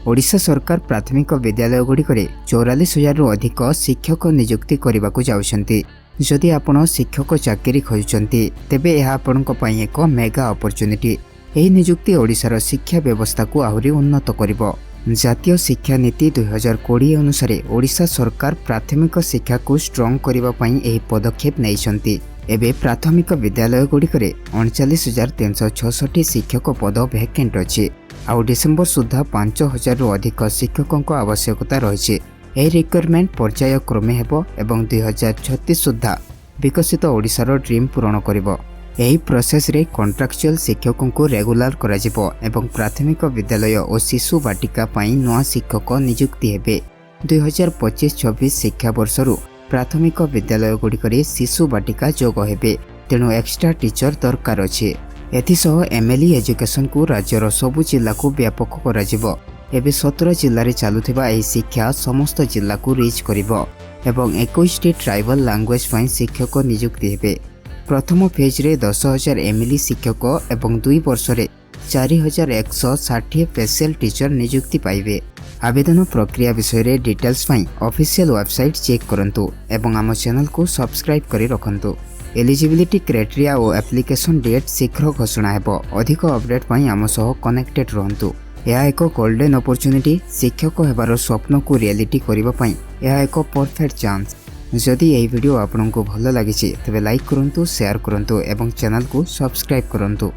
ଓଡ଼ିଶା ସରକାର ପ୍ରାଥମିକ ବିଦ୍ୟାଳୟଗୁଡ଼ିକରେ 44,000ରୁ ଅଧିକ ଶିକ୍ଷକ ନିଯୁକ୍ତି କରିବାକୁ ଯାଉଛନ୍ତି। ଯଦି ଆପଣ ଶିକ୍ଷକ ଚାକିରି ଖୋଜୁଛନ୍ତି, ତେବେ ଏହା ଆପଣଙ୍କ ପାଇଁ ଏକ ମେଗା ଅପରଚ୍ୟୁନିଟି। ଏହି ନିଯୁକ୍ତି ଓଡ଼ିଶାର ଶିକ୍ଷା ବ୍ୟବସ୍ଥାକୁ ଆହୁରି ଉନ୍ନତ କରିବ। ଜାତୀୟ ଶିକ୍ଷାନୀତି 2020 ଅନୁସାରେ ଓଡ଼ିଶା ସରକାର ପ୍ରାଥମିକ ଶିକ୍ଷାକୁ ଷ୍ଟ୍ରଙ୍ଗ କରିବା ପାଇଁ ଏହି ପଦକ୍ଷେପ ନେଇଛନ୍ତି। ଏବେ ପ୍ରାଥମିକ ବିଦ୍ୟାଳୟଗୁଡ଼ିକରେ 39,366 ଶିକ୍ଷକ ପଦ ଭ୍ୟାକେଣ୍ଟ ଅଛି, ଆଉ ଡିସେମ୍ବର ସୁଦ୍ଧା 5,000ରୁ ଅଧିକ ଶିକ୍ଷକଙ୍କ ଆବଶ୍ୟକତା ରହିଛି। ଏହି ରିକ୍ରୁଟମେଣ୍ଟ ପର୍ଯ୍ୟାୟକ୍ରମେ ହେବ ଏବଂ 2036 ସୁଦ୍ଧା ବିକଶିତ ଓଡ଼ିଶାର ଡ୍ରିମ୍ ପୂରଣ କରିବ। ଏହି ପ୍ରୋସେସରେ କଣ୍ଟ୍ରାକ୍ଚୁଆଲ ଶିକ୍ଷକଙ୍କୁ ରେଗୁଲାର କରାଯିବ ଏବଂ ପ୍ରାଥମିକ ବିଦ୍ୟାଳୟ ଓ ଶିଶୁ ବାଟିକା ପାଇଁ ନୂଆ ଶିକ୍ଷକ ନିଯୁକ୍ତି ହେବେ। 2025-26 ଶିକ୍ଷାବର୍ଷରୁ ପ୍ରାଥମିକ ବିଦ୍ୟାଳୟଗୁଡ଼ିକରେ ଶିଶୁ ବାଟିକା ଯୋଗ ହେବେ, ତେଣୁ ଏକ୍ସଟ୍ରା ଟିଚର ଦରକାର ଅଛି। ଏଥିସହ ଏମ୍ଏଲ୍ଇ ଏଜୁକେସନକୁ ରାଜ୍ୟର ସବୁ ଜିଲ୍ଲାକୁ ବ୍ୟାପକ କରାଯିବ। ଏବେ 17 ଜିଲ୍ଲାରେ ଚାଲୁଥିବା ଏହି ଶିକ୍ଷା ସମସ୍ତ ଜିଲ୍ଲାକୁ ରିଚ୍ କରିବ ଏବଂ 21ଟି ଟ୍ରାଇବାଲ ଲାଙ୍ଗୁଏଜ ପାଇଁ ଶିକ୍ଷକ ନିଯୁକ୍ତି ହେବେ। ପ୍ରଥମ ଫେଜ୍ରେ 10,000 ଏମ୍ଏଲ୍ଇ ଶିକ୍ଷକ ଏବଂ 2 ବର୍ଷରେ 4160 ସ୍ପେଶାଲ ଟିଚର ନିଯୁକ୍ତି ପାଇବେ। ଆବେଦନ ପ୍ରକ୍ରିୟା ବିଷୟରେ ଡିଟେଲ୍ସ ପାଇଁ ଅଫିସିଆଲ ୱେବସାଇଟ୍ ଚେକ୍ କରନ୍ତୁ ଏବଂ ଆମ ଚ୍ୟାନେଲକୁ ସବସ୍କ୍ରାଇବ୍ କରି ରଖନ୍ତୁ। ଏଲିଜିବିଲିଟି କ୍ରାଇଟେରିଆ ଓ ଆପ୍ଲିକେସନ୍ ଡେଟ୍ ଶୀଘ୍ର ଘୋଷଣା ହେବ। ଅଧିକ ଅପଡେଟ୍ ପାଇଁ ଆମ ସହ କନେକ୍ଟେଡ୍ ରୁହନ୍ତୁ। ଏହା ଏକ ଗୋଲ୍ଡେନ୍ ଅପରଚ୍ୟୁନିଟି। ଶିକ୍ଷକ ହେବାର ସ୍ୱପ୍ନକୁ ରିଆଲିଟି କରିବା ପାଇଁ ଏହା ଏକ ପରଫେକ୍ଟ ଚାନ୍ସ। ଯଦି ଏହି ଭିଡ଼ିଓ ଆପଣଙ୍କୁ ଭଲ ଲାଗିଛି, ତେବେ ଲାଇକ୍ କରନ୍ତୁ, ସେୟାର କରନ୍ତୁ ଏବଂ ଚ୍ୟାନେଲକୁ ସବସ୍କ୍ରାଇବ୍ କରନ୍ତୁ।